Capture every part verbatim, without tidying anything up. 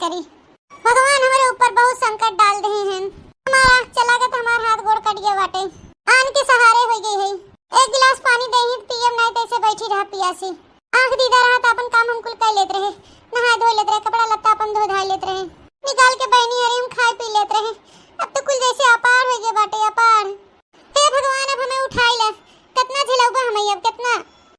करी। भगवान हमरे ऊपर बहुत संकट डाल देहे हैं। हमार आँख चला गए तो हमार हाथ गोड़ कट गया बाटे। आन के सहारे हो गई है। एक गिलास पानी देही त पियब, नाहीं तो ऐसे बैठी रहा पियासी। आँख दीदा रहा तो अपन काम हम कुल कर लेत रहे, नहाए धोए लेत रहे, कपड़ा लत्ता अपन धो धाए लेत रहे, निकाल के बहनी हरे हम खाए पी लेत रहे। अब तो कुल जैसे अपार हो गए बाटे, अपार। हे भगवान, अब हमें उठाई ला, कितना झेलौबा हमें अब, कितना।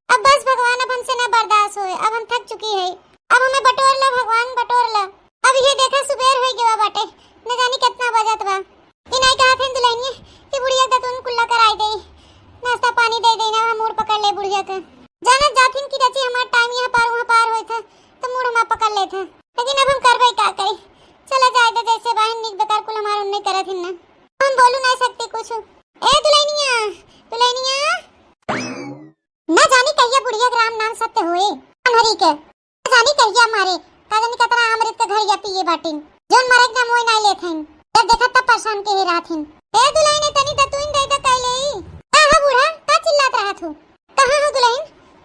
अब बस भगवान, अब हमसे ना बर्दाश्त होए, अब हम थक चुकी है। अब हमें बटोर ला भगवान, बटोर ला। अब ये देखा, सुबेर हो गया बाटे, न जानी कितना बजत बा। इनाई कहा थे दुल्हनिया कि बुढ़िया का तुम कुल्ला कराई दे, नाश्ता पानी दे देना, हम मूड़ पकड़ ले बुढ़िया का। जानत जाथिन कि रची हमार टाइम यहाँ पार वहाँ पार होए था, तो मूड़ हमार पकड़ ले था। लेकिन अब हम करबे का करी, चला जाए दे, जैसे बहन निक बेकार कुल हमार उन्ने करत हिन ना, हम बोलू नहीं सकते कुछ। ए दुल्हनिया, दुल्हनिया, ना जानी कहिया बुढ़िया के राम नाम सत्य होए, अनहरी के। ना जानी कहिया मारे, का जानी कतना अमृत के घड़िया पिए बाटिन, जौन मरे के नाम वही नाई लेत हइन। जब देखत तब परेशान के ही रहत हिन। ए दुल्हन, तनी दतुइन दे दे कह लेई। का ह बूढ़ा, का चिल्लात रहत हूँ? कहाँ हो दुल्हन?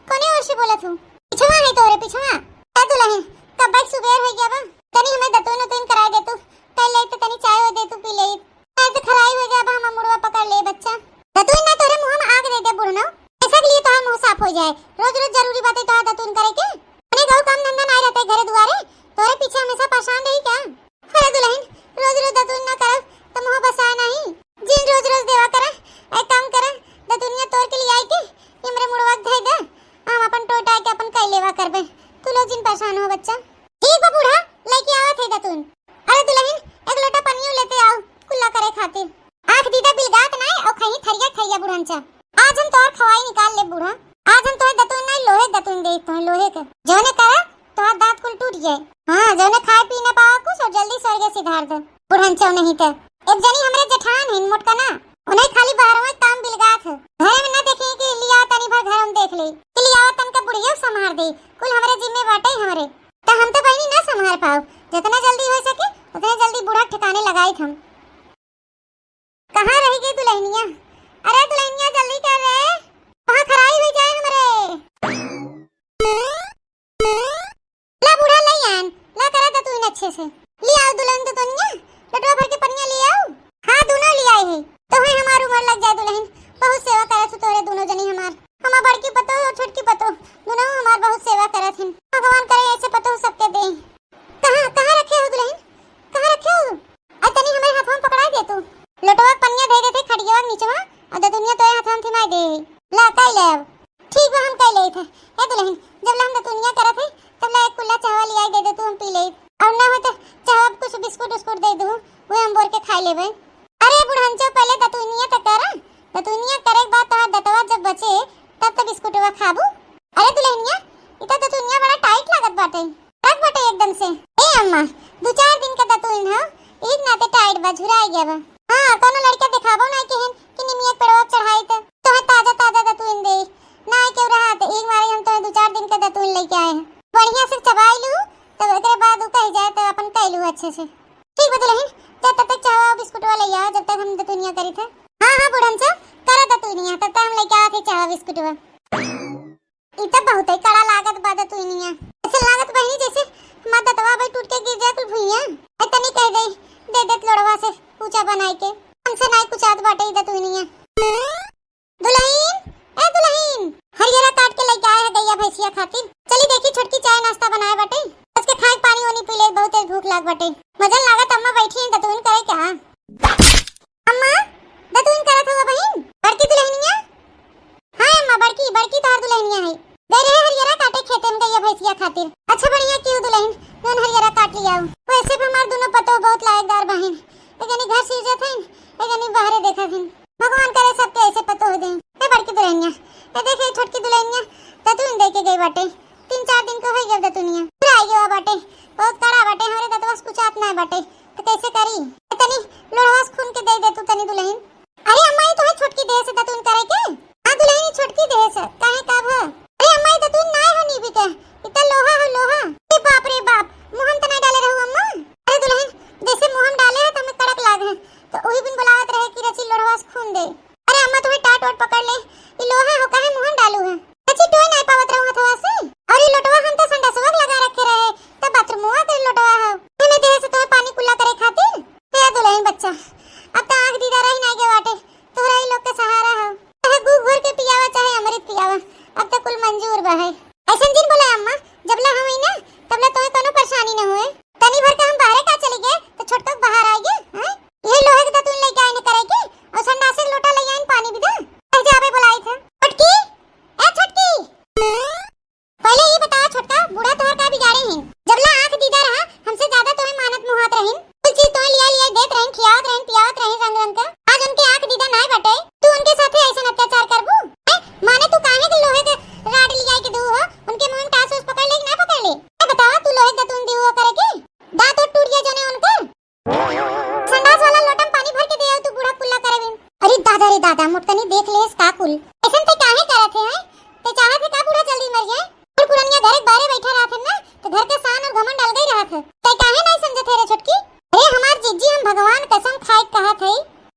कोने ओर से बोलत हूँ? पिछवा है तोरे, पिछवा। ए दुल्हन, कब बैक सुबेर हो गया बा? तनी हमें दतुइन उतुइन कराई दे तू, कह ले तो तनी चाय हो दे तू पी ले। आज खराई हो जाबा, हमार मुड़वा पकड़ ले बच्चा। दतुइन ना तोरे मुँह में आग दे दे बुढ़नो। ऐसा के लिए तोहार मुँह साफ हो जाए। रोज रोज जरूरी बात है तोहार दतुइन करे के? अने कहू काम धंधा नाई रहते घरे दुआरे, तोरे पीछे हमेशा परेशान रही क्या? अरे दुल्हन, रोज रोज दतुइन ना करब तो मुँह बसा नहीं। जिन रोज रोज देवा करा, एक काम करा, दतुनिया तोड़ के ले आई के हमरे मुड़वा के धई दे, हम अपन टोटा के अपन कई लेवा करबे। तू लोग जिन परेशान हो बच्चा। ठीक बा बूढ़ा, लेके आवत है दतुइन। अरे दुल्हन, एक लोटा पनियो लेते आओ, कुल्ला करे खातिर। आँख दीदा बिलगात नाय, और खही थरिया थरिया बुढ़नचा। आज हम तोहर खवाई निकाल ले बूढ़ा। आज हम तोहे दतुन नाय, लोहे दतुन दे तोहे, लोहे के। जौने करा, तोहर दाँत कुल टूट जाए। हाँ, जौने खाए पी ना पावा कुछ और जल्दी स्वर्ग सिधार दे। बुढ़नचो नहीं ते। एक जनी हमरे जेठान हिन मोटकना, उन्हें खाली बाहरवे काम बिलगात है। घरे में ना देखे कि लिया तनी भर घर हम देख ले। कि लियावा तन के बुढ़ियो संभार दे। कुल हमरे जिम्मे बाटे हमरे। त हम तो बहिनी ना संभाल पाओ, जितना जल्दी हो सके उतने जल्दी बूढ़ा ठिकाने लगाई हम। कहाँ रह गई दुल्हनिया? अरे दुल्हनिया जल्दी कर रे, वहाँ खराई हो जाए हमरे। ला बूढ़ा ले आन, ला करा दतुइन अच्छे से। ले आओ दुल्हन दतुनिया, लोटवा भर के पनिया ले आओ। हाँ दोनों ले आई है। तो है हमार उम्र लग जाए दुल्हन, बहुत सेवा करे तू तोरे दोनों जनी हमार। हमार बड़की पतो और छोटकी पतो दोनों हमार बहुत सेवा करत हिन। भगवान करे ऐसे पतो सबके दे। कहाँ, कहाँ रखे हो दुल्हन? कहाँ रखे हो? अरे तनी हमारे हाथवा में पकड़ाई दे तू। लोटवा के पनिया दे देते खटियावा के नीचवा और दतुनिया तोरे हाथवा में थिमाई दे। ला, कई ले अब। ठीक बा, हम कई लेत है। ए दुल्हन, जब ला हम दतुनिया करत है, तब ला एक कुल्ला चाहवा लियाई दे दे तू, हम पी लेत। और ना हो तो चाहवा कुछ बिस्कुट उस्कुट दे दू, वो हम बोर के खाई लेबे। अरे बुढ़नचो, पहले दतुनिया तो करा। दतुनिया करे के बाद तोहार दतवा जब बचे, तब तो बिस्कुटवा खाबू। अरे दुल्हनिया, ई तो दतुनिया बड़ा टाइट लागत बाटे। रख बटे एकदम से। ए अम्मा, दू चार दिन का दतुइन हो, एक नाते टाइट बा, झुराई गया बा। हाँ, कोनो लड़का देखाबो ना के हन कि निमिया के पेड़वा चढ़ाई त तोहे ताजा ताजा दतुइन दे। ना के रहा त एक मारे हम तोहे दू चार दिन का दतुइन लेके आए हैं। बढ़िया से चबाई लू, तब एकरे बाद उ कह जाए त अपन कह लू अच्छे से। ठीक बा दुल्हन, जा तब तक चाहवा बिस्कुटवा ले आओ, जब तक हम दतुनिया करी थे। हाँ, हाँ, बुढ़नचा, करा दतुनिया, तब तक हम लेके आते चाहवा बिस्कुटवा। ई त बहुते कड़ा लागत बा दतुइनिया। ऐसे लागत बहिनी जैसे हमार दतवा भाई टूट के गिर जाए कुल भुइया। ए तनी कह दे, दे देत लोड़वा से ऊंचा बनाई के। हमसे नाई कुचात बाटे ई दतुइनिया। दुल्हन, ए दुल्हन, हरियरा काट के लेके आए है गैया भैंसिया खातिर। चली देखी छोटकी चाय नाश्ता बनाए बाटे। उसके खाए पानी वानी पी ले, बहुत तेज भूख लाग बाटे। मजा लागत अम्मा बैठी हैं दतुइन करे क्या? अम्मा, दतुइन करत हुआ बहिन? बड़की दुल्हनिया? हाँ अम्मा, बड़की, बड़की तोहार दुल्हनिया है। गए रहे हरियरा काटे खेते में गैया भैंसिया खातिर। अच्छा बढ़िया कियो दुल्हन, जौन हरियरा काट लियाउ। वैसे भी हमार दोनों पतोह बहुत लायकदार बहिन। एक जनी घर सिरजत हइन, एक जनी बाहरे देखत हइन। भगवान करे सबके ऐसे पतोह दे। ए बड़की दुल्हनिया, ए देखे छोटकी दुल्हनिया, दतुइन दे के गई बाटे। तीन चार दिन के होई गए दतुनिया। फिर आई गवा बाटे, बहुत कड़ा बाटे, हमरे दतवा से कुचात ना बाटे। त कैसे करी? ए, तनी लोढ़वा से खून के दे दे तू तनी दुल्हन। अरे अम्मा, ई तोहे छोटकी देह से दतुन करे के? हाँ दुल्हन, ई छोटकी देह से, काहे का भ? अरे अम्मा, ई दतुन नाय हो नीबी के, ई त लोहा हो, लोहा। ए बाप रे बाप, मुँह में त नाय डाले रहू अम्मा। अरे दुल्हन, जैसे मुँह में डाले है त हमें कड़क लाग है, त उही बिन बुलावत रहे कि रची लोढ़वा से खून अब त आँख दीदा रहि नाइ गए बाटे, तोहरा ही लोग के सहारा हो। चाहे गू घोर के पियावा, चाहे अमृत पियावा, अब त कुल मंजूर बा है। अइसन जिन बोला अम्मा, जबला हम ही ना, तबला तोहे कोनो परेशानी न होए। तनी भर के हम बाहरे का चली गए, त छोटका बाहर आइ गए, हैं? यही लोहे के दतुन लेके आइन करे के, अउर संडासे के लोटा ले आइन पानी भी दे। कह जाबे बोलाई थे। छोटकी, ए छोटकी। पहिले ई बतावा छोटका, बूढ़ा तोहर का बिगाड़े हैं? जबला आँख दीदा रहा, हमसे ज्यादा तोहे मानत मुहात रहिन। कुल चीज तोहे लिया लिया देत रहिन, खियावत रहिन, पियावत रहिन रंग रंग का। आज उनके आँख दीदा नाय बाटे, तू उनके साथे अइसन अत्याचार करबू? हैं? माने तू काहे के लोहे के rod लिया के दू हो? उनके मुँह में टास उस पकड़ ले कि ना पकड़ ले? ए बतावा, तू लोहे के दतुन दू हो करे के? दाँत उठ टूट गया जने उनके? संडास वाला लोटा में पानी भर के दे आओ, तू बूढ़ा कुल्ला करे बिन। अरे दादा रे दादा, मोटकनी देख लेस का कुल। अइसन ते काहे करत है, हैं? ते चाहत है का बूढ़ा जल्दी मर जाए? बूढ़ पुरनिया घरे के बाहरे बैठा रहत है ना, तो घर के शान और घमंड अलगे ही रहत है। ते काहे नहीं समझत है रे छोटकी? अरे हमार जिज्जी, हम भगवान कसम खाए कहत है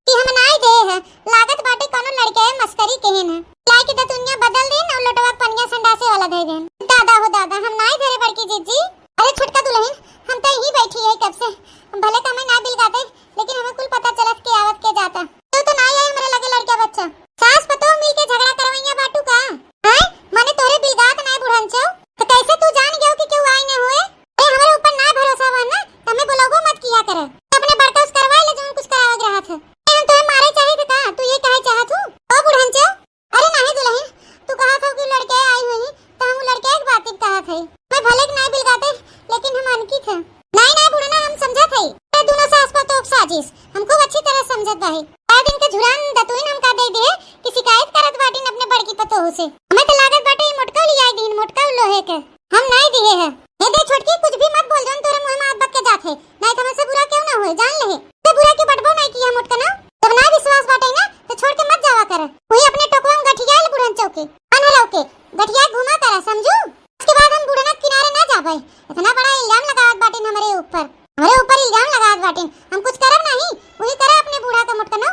कि हम नाई दे है, लागत बाटे कोनो लड़के मस्करी केहन है। लाई के दतुनिया बदल देन और लोटवा के पनिया संडासे वाला धइ देन। दादा हो दादा, हम नाई धरे बड़की जिज्जी। अरे छोटका दुलहिन, हम त यहीं बैठी है कब से, भले त हमें ना बिलगाते, लेकिन हमें कुल पता चलत के आवत के जाता। तू तो ना आई हमरा लगे लड़का बच्चा। सास पतोह मिल के झगड़ा करवैया बाटू का? हैं? माने तोहरे बिलगात ना बुढ़नचो? तो कैसे तू जान गयो कि केहू आई ना हुए? ए, हमरे ऊपर ना भरोसा हुआ ना, तो हमें बुलाबो मत किया करे। तो अपने बड़का उस करवाए ले जौन कुछ करावे के रहा था। ए, हम तोहे मारे चाहे थे का? तू ये कहे चाहत हूँ? ओ बुढ़नचो, अरे नाही दुलहिन, तू कहत हो कि लड़के आई हुई, तो हम लड़के एक बात कहत है। मैं भले के नाही बिलगाते, लेकिन हम अनकी थे। नाही, नाही बुढ़ना, हम समझत है। ते दोनों सास पतोह के साजिश हम खूब अच्छी तरह समझत बाही। कई दिन के झुरान दतुइन हमका दे दिए कि शिकायत करत बाटिन अपने बड़की पतोह से। हमें तो लागत बाटे ई मोटका लियाई दीन, मोटका लोहे के। हम नाही दिए है। हे दे छोटकी, कुछ भी मत बोल, जौन तोरे मुँह में आत बक के जात है। नाही तो हमसे बुरा केहू ना होए, जान ले। ते बुरा के बटबो नाही किया मोटका ना। जब ना विश्वास बाटे ना, तो छोड़ के मत जावा कर। वही अपने टोकवा में गठियाइल बुढ़न चौके, अनहरव के, गठिया घुमा करा, समझू? उसके बाद हम बुढ़ना के किनारे ना जाबे। इतना बड़ा इल्जाम लगावत बाटिन हमरे ऊपर, हमरे ऊपर इल्जाम लगावत बाटिन। हम कुछ करब नाही, वही करा अपने बूढ़ा का मोटकनो।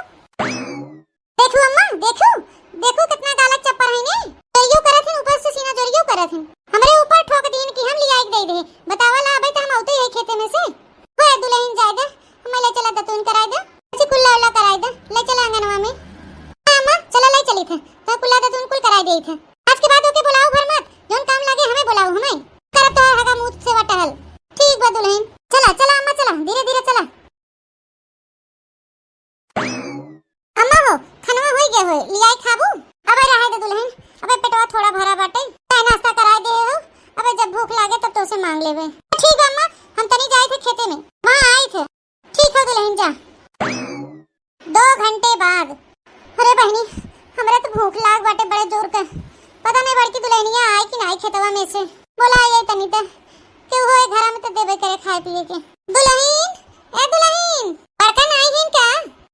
देखू अम्मा, देखू, देखू कितना गालक चप्पर है ने। जोरियो करत हिन, ऊपर से सीना जोरियो करत हिन। हमरे ऊपर ठोक दीन कि हम लियाई के दे दे। बतावा ला, अबे तो हम औते ही खेते में से। होए दुलहिन जाए दे, हमें ले चला दतुन कराए दे। अच्छी कुल्ला उल्ला कराए दे, ले चला आंगनवा में। हाँ अम्मा, चला ले चली थे। तो कुल्ला दतुन कुल कराए दे थे। आज के बाद ओके बुलाओ घर मत, जौन काम लागे हमें बुलाओ, हमें। करब तो हगा मूत सेवा टहल। ठीक बा दुलहिन, चला, चला अम्मा, चला, धीरे धीरे चला। अम्मा हो, खनवा होई गया होए, लियाई खाबू? अबे रहे दे दुलहिन, अबे पेटवा थोड़ा भरा बाटे, चाय नाश्ता कराए दे हो, अबे जब भूख लागे तब तोसे मांग लेबे। ठीक बा अम्मा, हम तनी जाई थे खेते में, वहाँ आई थे। ठीक हो दुलहिन, जा। दो घंटे बाद। अरे बहिनी, हमरा तो भूख लाग बाटे बड़े जोर के। पता नहीं बड़की दुलहिनिया आई कि नाही खेतवा में से। बोला आई तनी ते। केहू होए घरा में तो देबे करे खाए पिए के। दुलहिन, ए दुलहिन, बड़का नाही हिन का?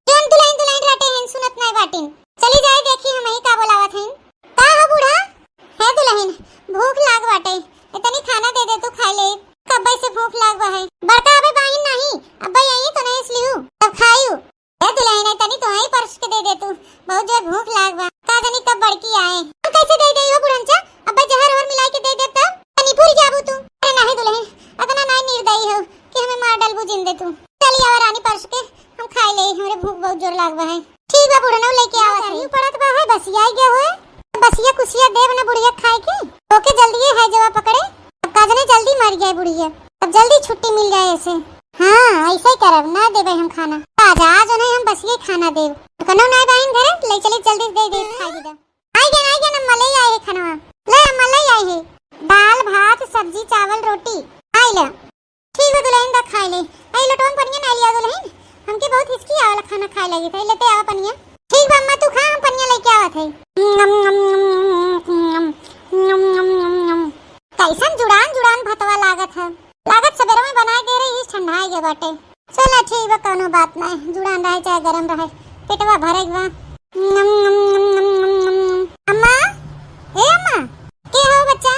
जौन दुलहिन दुलहिन रटे हिन, सुनत नाही बाटिन। चली जाए देखी हम ही का बोलावत हईन। का हो बूढ़ा? हे दुलहिन, भूख लाग बाटे, ए तनी खाना दे दे तू खाए ले। कब्बे से भूख लाग बा है। बड़का अबे बाहिन नाही, अब्बे आई तो नहीं इसलिए तब खायू। ए दुलहिन, ए तनी तो ही परस के दे दे तू, बहुत जोर भूख लाग बा। का जानी कब बड़की आए। हम कैसे दे दे हो बुढ़नचा? अब्बे जहर और मिलाई के दे दे तब तनी पूरी जाबू तू। अरे नाही दुलहिन, अतना नाही निर्दयी हो कि हमें मार डालबू जिंदे तू। चली आवा रानी परस के, हम खाए ले, हमरे भूख बहुत जोर लाग बा है। ठीक बा बुढ़नो लेके आवत है। पड़त बा है, बसिया गया होए। बसिया कुसिया देब ना बुढ़िया खाए के। ओके जल्दी है जवा पकड़े। अब का जाने जल्दी मर गए बुढ़िया। अब जल्दी छुट्टी मिल जाए ऐसे। हाँ, ऐसे ही करब, ना देबे हम खाना। आज, आज उन्हें हम बसिया खाना देब। कनो ना बहिन घरे, ले चली जल्दी दे दे खाए दीदा। आई गया, आई गया, अम्मा ले आई है खाना। ले अम्मा ले आई है। दाल, भात, सब्जी, चावल, रोटी। आई ले। ठीक बा दुलहिन, दा खाए ले। आई लोटवा में पनिया ना लिया दुलहिन, हमके बहुत हिचकी आवला खाना खाए लगी था। लेते आवा पनिया। ठीक बा अम्मा, तू खा, हम पनिया लेके आवत है। कैसन जुड़ान जुड़ान भतवा लागत है, लागत सबेरे में बनाए दे रही, ठंडाए गए बाटे। चला ठीक बा, कौनो बात नहीं, जुड़ान रहे चाहे गरम रहे, पेटवा भरे बा। अम्मा, ए अम्मा, के हो बच्चा?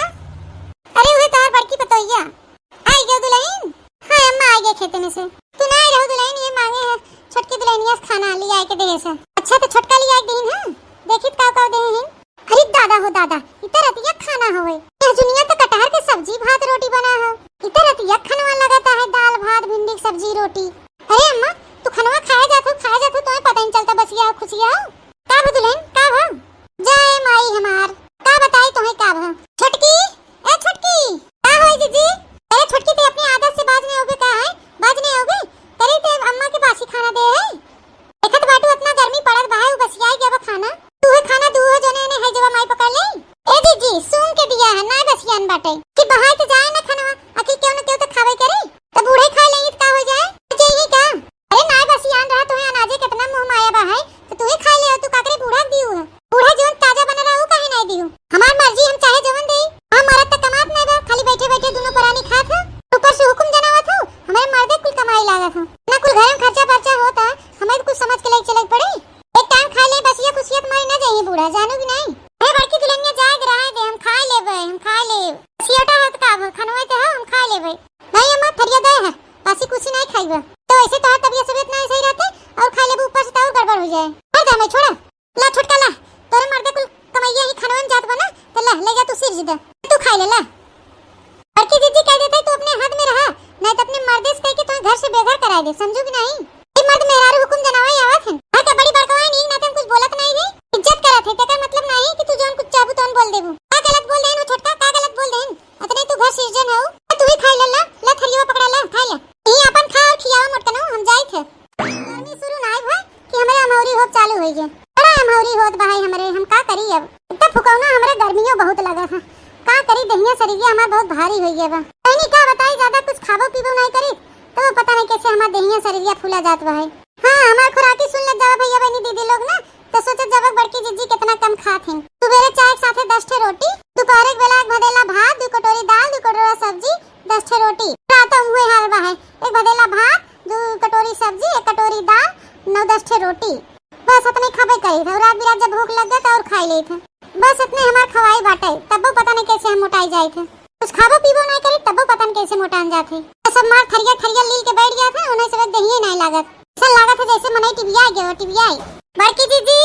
अरे उहे तोहर बड़की पतोहिया। आई गयो दुलहिन? हाँ अम्मा, आई गए खेते में से। तू ना आई रहो दुलहिन, ये मांगे है छोटकी दुलहिनिया से खाना ले आए के देहे से। अच्छा तो छोटका ले आए के देहिन है, देखित का का देहे हैं। अरे दादा हो दादा, इतर रतिया खाना होवे। यह जुनिया तो कटहर के सब्जी भात रोटी बना हो। इतर रतिया खनवा लगाता है दाल भात भिंडी की सब्जी रोटी। अरे अम्मा, तू खनवा खाए जात बसिया हो? का भा दुलहिन, का भा? जाए माई हमार, का बताई तोहे का भा? छोटकी, ए छोटकी, का होई जीजी? अरे छोटकी, ते अपनी आदत से बाज नहीं आओगे का है? बाज नहीं आओगे? करे ते अम्मा के बासी खाना दे है? देखत बाटू, अतना गर्मी पड़त बा है, उ बसियाई गवा खाना। तू है खाना दू हो, जोने ने है जवा माई पकड़ ले। ए जीजी, सूंघ के दिया है, ना बसियान बाटे। कि बहाई तो जाए ना खाना, आखिर केहू न केहू तो खावे करे। तो बूढ़े खा लेंगी तो का हो जाए? तो यही का? अरे ना बसियान रहा, तोहे अनाजे कितना मुँह माया बा है, तो तू ही खा ले, तू काकरे बूढ़ा दियो है। बूढ़ा जवन ताजा बना रहा, वो काहे नहीं दियो? हमार मर्जी, हम चाहे जवन देई। हम मरद त कमात नहीं बा, खाली बैठे बैठे दोनों परानी खात हो। ऊपर से हुकुम जनावत हो, हमारे मर्दे कुल कमाई लागत हो। ना कुल घर में खर्चा बर्चा होता, हमें तो कुछ समझ के लेके चले के पड़े। एक टाइम खा ले, बसिया खुशियत मारी ना जाइए बूढ़ा, जानू कि नहीं? अरे बड़की दुल्हनिया, जाए दे, रहे दे, हम खा लेबे, हम खा लेब। बसियोटा है तो का भा, खनवे तो है, हम खा लेबे। नहीं अम्मा, थरिया दे है, बासी कुछ नहीं खाइबे। तो ऐसे तोहर तबियत सबियत नहीं सही रहते और खा लेबू, ऊपर से तो और गड़बड़ हो जाए। कर दे हमें, छोड़ा। ला छोटका ला, तोरे मर्दे कुल कमैया ही खनवे में जात बा ना, तो ला, ले जा तू सिर जी दे, तू खाई ले, ला। बड़की जीजी कह देते तू अपने हद में रहा, नहीं तो अपने मर्दे से कह के तुम्हें घर से बेघर कराए दे, समझू कि नहीं? ये मर्द मेहरारू हुकुम जनावे आवत हन। हाँ, का बड़ी बड़कवाई नहीं, ना तो हम कुछ बोलत नहीं है, इज्जत करत है, तेकर मतलब नहीं कि तू जौन कुछ चाहबू तौन बोल देबू। का गलत बोल देन हो छोटका, का गलत बोल देन? अतने तू घर सिरजन हो, तू ही खाई ले, ला, ला थरिया पकड़ा, ला, खाई ले। ई अपन खा और खियावा मोटकनो, हम जाई थे। गर्मी शुरू ना भय कि हमरे अमौरी होत चालू होई गए। बड़ा अमौरी होत बा है हमरे, हम का करी अब? इतना फुकौना हमरे गर्मियों बहुत लगा है। का करी, दहिया शरीरिया हमार बहुत भारी होई गए बा। तैनी का बताई, ज्यादा कुछ खाबो पीबो नहीं करी, तो पता नहीं कैसे हमार दहिया शरीरिया फूला जात बा है। हाँ, हमार खुराकी सुन लग जावा भैया बहनी दीदी लोग ना, तो सोचत जावा बड़की जीजी कितना कम खात हैं। सुबेरे चाय के साथे दस ठे रोटी, दोपहर के बेला एक भदेला भात, दू कटोरी दाल, दू कटोरा सब्जी, दस ठे रोटी। रात में हुए हाल बा है, एक भदेला भात, दू कटोरी सब्जी, एक कटोरी दाल, नौ दस ठे रोटी, बस अतने खाबे करी थे। और रात बिरात जब भूख लग जाए तो और खाई लेई थे। बस अतने हमार खवाई बाटे, तब्बो पता नहीं कैसे हम मोटाई जाई थे। कुछ खाबो पीबो नहीं करी, तब्बो पता नहीं कैसे मोटान जात है। तो सब मार थरिया थरिया लील के बैठ गया था, उन्हें सब दहिए नहीं लागत। ऐसा लागत है जैसे मनई टिबिया गया हो, टिबिया। बड़की जीजी,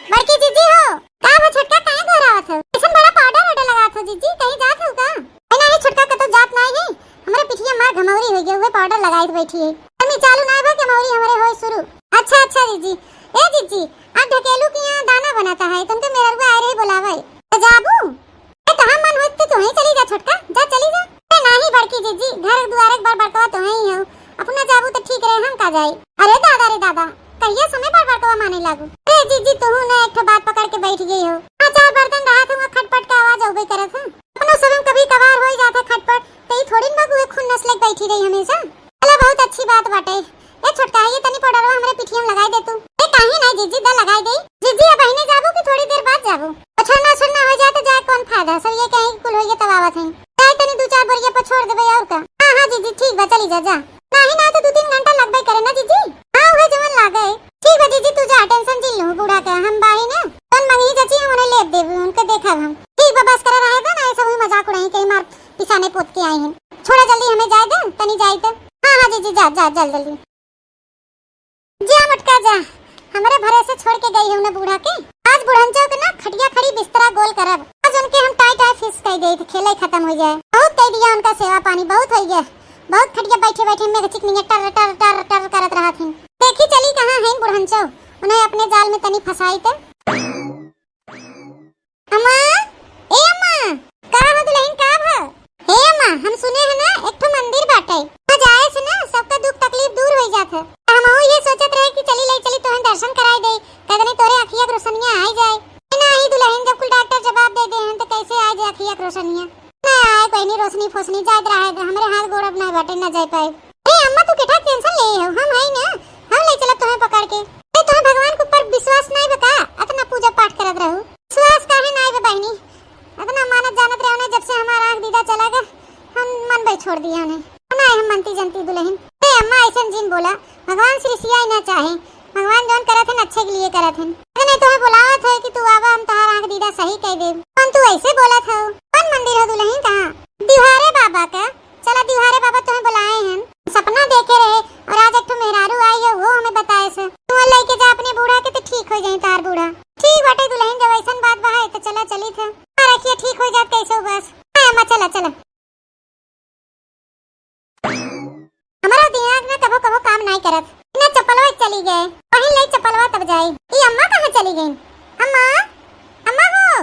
बड़की जीजी हो, का हो छोटका, काहे घबरावत हो? कैसन बड़ा पाउडर वाउडर लगावत हो जीजी, कहीं जात हो का? ए नाही छोटका, कतो जात नाही है, हमरे पिठिया मार घमौरी हो गया, उहे पाउडर लगाइत बैठी है। गर्मी चालू नाही भा, घमौरी हमरे होए शुरू। अच्छा, अच्छा जीजी। ए जीजी, आज ढकेलू के यहाँ दाना बनाता है, तुमके मेहरुआ आए रही बुलावे। तो जाबू? ए, तोहार मन होत तो तू ही चली जा छोटका, जा चली जा। ए नाही बड़की जीजी, घर दुआरे के बड़ बड़कवा तोहई हो, अपना जाबू तो ठीक रहे, हम का जाई। अरे दादा रे दादा, कहिया समय बड़ बड़कवा माने लागू। ए जीजी, तू ना एक ठो बात पकड़ के बैठ गई हो। अचार बर्तन रहा था, वहाँ खटपट के आवाज अउबे करत है। अपनो समय कभी कभार होई जात है खटपट, तो ई थोड़ी न बा कि उहे खून नस लेके बैठी रही हमेशा। चला, बहुत अच्छी बात बाटे। ए छोटका, ये तनी पाउडरवा हमरे पिठिया में लगाई दे तू। ए, काहे ना जीजी, दा लगाई दे। जीजी, अब अहिने जाबू कि थोड़ी देर बाद जाबू? छोड़ना छोड़ना हो जाए तो जाए कौन फायदा, सब ये कहीं कुल होइए तब आवत हैं। जाए तनी दू चार बोरिया पर छोड़ देबे और का। हाँ, हाँ जीजी, ठीक बा, चली जा, जा। नाही ना तो दू तीन घंटा लगबे करे ना जीजी। हाँ, उहे जवन लागे। ठीक बा जीजी, तू जा, टेंशन जिन लू बूढ़ा के, हम बाही ना। तन मंगनी चाची हम उन्हें लेब देबू, उनके देखब हम। ठीक बा, बस करे रहे दो ना, ऐसा हुई मजाक उड़ाई, कहीं मार पिसाने पोत के आई हैं। छोड़ा जल्दी, हमें जाए दे, तनी जाए दे। हाँ, हाँ जीजी, जा, जा, जल्दी, जल्दी। जा मोटका जा, हमरे भरोसे छोड़ के गई है उन्हें बूढ़ा के। आज बुढ़ंचो के ना खटिया खड़ी बिस्तरा गोल करब। आज उनके हम टाई टाई फिस कह दे, खेले खत्म हो जाए। बहुत कह दिया उनका सेवा पानी, बहुत हो गया। बहुत खटिया बैठे बैठे में चिकनिया टर टर टर टर करत रहा थी। देखी चली कहाँ है बुढ़ंचो, उन्हें अपने जाल में तनी फंसाई तो। अम्मा, ए अम्मा, का हो दुल्हन, का भा? हे अम्मा, हम सुने हैं ना एक ठो मंदिर बाटे, वहाँ जाए से ना सबका दुख तकलीफ दूर हो जात है। हम ये सोचत रहे कि चली ले चली तोहन दर्शन कराई दे, कदने तोरे अखिया के रोशनिया आई जाए। ए नाही दुल्हन, जब कुल डॉक्टर जवाब दे दे हैं तो कैसे आई जाए अखिया के रोशनिया? ना आए कोई नहीं, रोशनी फोशनी जात रहे दे, हमरे हाथ गोड़ अब नहीं बाटे, ना जाए पाए। ए अम्मा, तू केठा टेंशन ले हो, हम है ना, हम ले चलब तोहे पकड़ के। ए, तोहे भगवान के ऊपर विश्वास नहीं बा का? अतना पूजा पाठ करत रहू। विश्वास काहे नहीं बा बहनी? अतना मानत जानत रहे ना, जब से हमारा आँख दीदा चला गया, हम मन भाई छोड़ दिया उन्हें। ना हम मनती जनती दुल्हन। ए अम्मा, ऐसन जिन बोला, भगवान से रिसियाई ना चाहे। भगवान जौन करत हन, अच्छे के लिए करत हन। अरे नहीं, तोहे बुलावत है कि तू आवा, हम तोहार आँख दीदा सही कह देब। कौन तू ऐसे बोलत हो? कौन मंदिर हो दुल्हन, कहाँ? दिवारे बाबा का। चला दिवारे बाबा तोहे बुलाए हन। सपना देखे रहे और आज एक ठो मेहरारू आई है, वो हमें बताए से। तू लेके जा अपने बूढ़ा के तो ठीक हो जाए तार बूढ़ा। ठीक बाटे दुल्हन, जब ऐसन बात बा है तो चला चली थे। हाँ, रखिए, ठीक हो जात कैसे हो बस। हाँ अम्मा, चला चला। हमारा दिमाग ना कभो कभो काम नहीं करत। ना चप्पलवा चल चली गए। पहिन ले चप्पलवा तब जाई। ई अम्मा कहाँ चली गईं? अम्मा, अम्मा हो।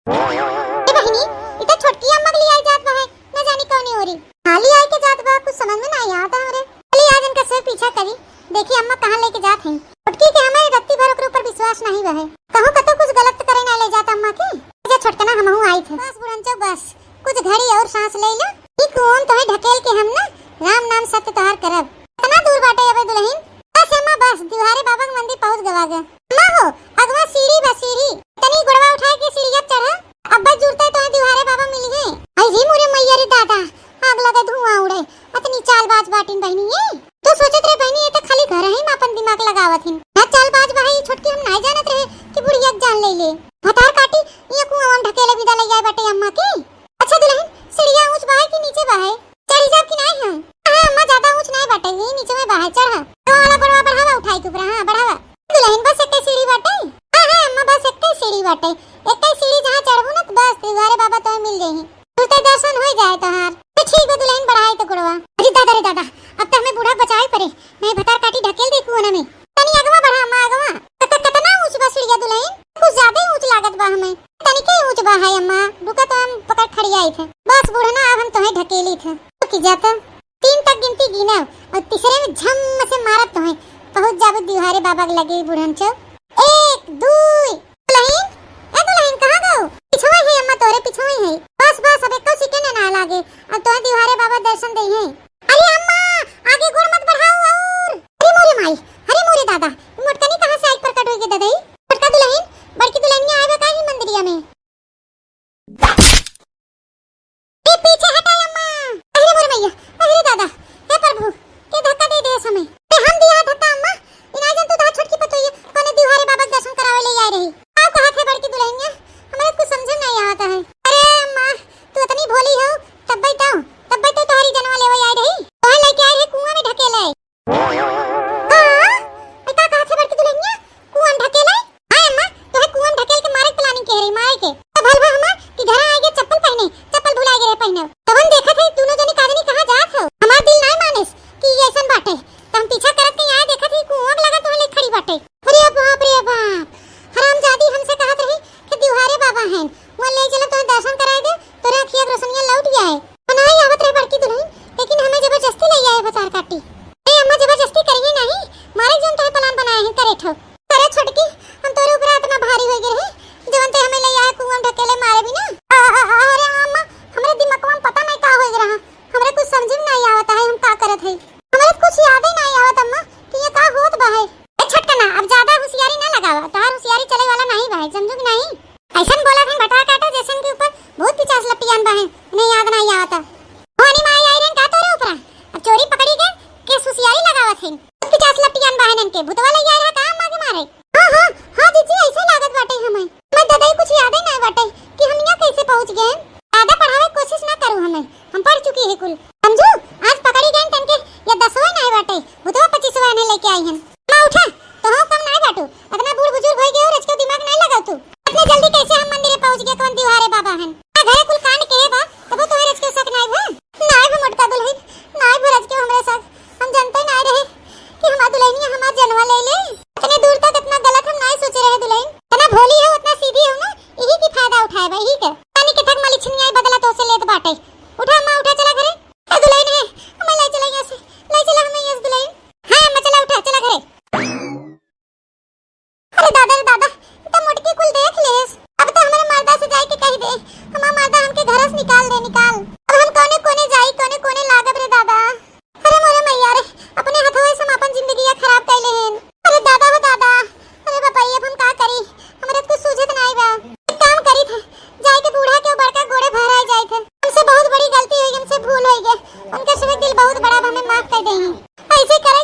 ए बहिनी, ई त छोटकी अम्मा के लियाई जात बा है, न जानी कौनी ओरी। हाँ, लियाई के जात बा, कुछ समझ में नाहीं आवत हमरे। चली आज इनका से पीछा करी, देखी अम्मा कहाँ लेके जात हैं। छोटकी के हमारे रत्ती भर ओकरे ऊपर विश्वास नाहीं बा है। कहूँ कतौ कुछ गलत त करे ना ले जात अम्मा के। जा छोटकना, हमहू आइत है। बस बुढ़नचो बस, कुछ घड़ी और सांस ले लो। ई कुओं तोहे ढकेल के हम ना राम नाम सत्य तोहार करब। कितना दूर बाटे अबे दुलहिन? बस अम्मा बस, दिवहारे बाबा के मंदिर पहुँच गवा गे। अम्मा हो, अगवा सीढ़ी बा सीढ़ी, तनी गोड़वा उठाए के सीढ़िया चढ़ा। अब्बे जुरते तोहे दिवहारे बाबा मिली है। अरे रे मोरे मैया रे दादा, आग लगे धुआं उड़े, अतनी चालबाज बाटिन बहिनी ये। तू सोचत रहे बहिनी ये तो खाली घर ही में अपन दिमाग लगावत हिन। ना चालबाज बा है ई छोटकी, हम नाहीं जानत रहे कि बुढ़िया के जान ले ले। भतार काटी, ये कुआं में ढकेले विदा ले जाए बाटे अम्मा के। अच्छा दुलहिन, सीढ़िया ऊंच बा है कि नीचे बा है? चढ़ी जाब कि नाहीं हम? हाँ अम्मा, ज्यादा ऊंच नाहीं बाटे, यही नीचे में बा है, चढ़ा। तो वाला गोड़वा बढ़ावा उठाई के ऊपर, हाँ बढ़ावा। दुलहिन बस एक सीढ़ी बाटे? हाँ हाँ अम्मा, बस एक सीढ़ी बाटे। एक सीढ़ी जहाँ चढ़बू ना तो बस दिवहारे बाबा तोहे मिल जाई। तुरते दर्शन हो जाए तोहार। तो ठीक बा दुलहिन, बढ़ाई तो गोड़वा। अरे दादा रे दादा, अब तो हमें बूढ़ा बचाए पड़े, नाहीं भतार काटी ढकेल दे कुआं में। तनी अगवा बढ़ा अम्मा, अगवा। कत-, कतना ऊंच बा सीढ़िया दुलहिन? कुछ ज्यादा ही ऊंच लागत बा हमें। तनिके ऊंच बा है अम्मा, रुका तो हम पकड़ खड़ियाई थे। बस बूढ़ना, अब हम तोहे ढकेली थे। रुकी जा तो। तीन तक गिनती गिनब और तीसरे में झम से मारब तोहे। पहुंच जाबू दिवहारे बाबा के लगे बूढ़नचो। एक, दुई। दुलहिन, ए दुलहिन, कहाँ गऊ? पिछुआ है अम्मा, तोरे पिछुआ है। बस बस, अब एको सेकंड ना लागे, अब तोहे दिवहारे बाबा दर्शन दे हैं। अरे अम्मा, आगे गोड़ मत बढ़ाओ और। अरे मोरे माई, अरे मोरे दादा, ई मोटकनी कहाँ से आई प्रकट होई गे ददई? छोटका दुलहिन, बड़की दुलहिनिया आए बा का ही मंदिरिया में? ए पीछे हटा अम्मा। अरे मोरे मैया, अरे दादा, हे प्रभु, के धक्का दे दे समय। ए हम दिया धक्का अम्मा, ई नाहीं जान तू तो छोटकी पतोहिया, कौने दिवहारे बाबा के दर्शन करावे ले आए रही। का कहत है बड़की दुलहिनिया, हमरा कुछ समझ में नाहीं आवत है। अरे अम्मा, तू इतनी भोली हो, तब्बे तो, तब्बे तो तोहरी जनवा लेवे आए रही। तोहे लेके आए रही कुआं में ढकेले। हाँ? ए का कहत है बड़की दुलहिनिया? कुआं में ढकेले? हाँ अम्मा, तोहे कुआं में ढकेल के मारे के planning के रही, मारे के। तो भल भा हमार कि घर आए गे चप्पल पहने, चप्पल भुला गे रहे पहने। तब हम देखत है दोनों जनी का जनी कहाँ जात हो। हमार दिल नाहीं मानिस कि ये ऐसन बाटे। तो हम पीछा करत के यहाँ देखत है कुआं के लगा तोहे ले खड़ी बाटे। अरे बाप रे बाप, हरामजादी हमसे कहत रही कि दिवहारे बाबा हैं, वो ले चलो तोहे दर्शन कराए दे, तोरे अखिया के रोशनिया लौट जाए। बनाई आवत रहे बड़की दुलहिन, लेकिन हमें जबरदस्ती ले आए भतार काटी। ए अम्मा, जबरदस्ती करिए नाहीं, मारे जौन तोहे plan बनाए हैं करे ठो। अरे छोटकी, हम तोरे ऊपर इतना भारी हो गए रहे, जवन ते हमें ले आए कुआं में ढकेले मारे बिना। अ-, अ-, अ-, अरे अम्मा, हमरे दिमागवा में पता नाहीं का हो गए रहा, हमरे कुछ समझ में नाहीं आवत है हम का करत है। हमरे कुछ याद ही नाहीं आवत अम्मा कि ये का होत बा है। ए छोटकना, अब ज्यादा होशियारी ना लगावा, तोहार होशियारी चले वाला नाहीं बा है, समझू कि नाहीं? ऐसन बोला था भतार काटा जैसन के ऊपर भूत पिचास लपटियान बा है, इन्हें याद नाहीं आवता। भवानी माई आई रहन का तोरे ऊपर? अब चोरी पकड़ी के केस होशियारी लगावत है। भूत पिचास लपटियान बा है इनके, भूतवा ले आए रहा का अम्मा के मारे? हाँ, हाँ, हाँ जीजी, ऐसे लागत बाटे हमें। मैं दादा ही कुछ याद ही नाहीं बाटे कि हम यहाँ कैसे पहुँच गए हैं। ज्यादा पढ़ावे के कोशिश ना करू हमें, हम पढ़ चुकी है कुल। समझू, आज पकड़ी गए तनके या दसवा नाहीं बाटे, भूतवा पच्चीसवा ने लेके आई हैं। अम्मा उठा, तोहू कम नाहीं बाटू, इतना बूढ़ बुजुर्ग हो गए हो, रचके दिमाग नाहीं लगाओ तू। इतने जल्दी कैसे हम मंदिर पहुँच गए, कौन दिवहारे बाबा हैं? आ घरे कुल कांड के बा, तबो तोहे रचके शक नाहीं हुआ? नाहीं भा मोटका दुलहिन, नाहीं भा रचके हमरे साथ, हम जानते नाहीं रहे कि हमार दुलहिनिया हमार जनवा ले ले। इतने दूर तक इतना गलत हम नाहीं सोचे रहे दुलहिन। इतना भोली हो, इतना सीधी हो ना, यही की फायदा उठाए बा, यही के। पानी के थक मलिछनिया बदला तो से लेत बाटे। उठा अम्मा, उठा, चला घरे। ए दुलहिन है, हमें ले चला यहाँ से, ले चला हमें यहाँ से दुलहिन। हाँ अम्मा, चला उठा, चला घरे। अरे दादा रे दादा, ई तो मोटकी कुल देख लेस। अब तो हमारे मर्दा से जाए के कह दे, हमार मर्दा हमके घर से निकाल दे, निकाल। अब हम कौने कोने जाई, कौने कोने लागब रे दादा। अरे मोरे मैया रे, अपने हथवे से हम अपन जिंदगिया खराब कैले हन। अरे दादा हो दादा, अरे बापा, अब हम का करी, हमरा तो कुछ सूझत नाहीं बा। एक काम करी थे, जाए के बूढ़ा के बड़का गोड़े भराए जाए थे। हमसे बहुत बड़ी गलती हुई, हमसे भूल हुई गए, उनके से दिल बहुत बड़ा, हमें माफ कर देही। ऐसे करे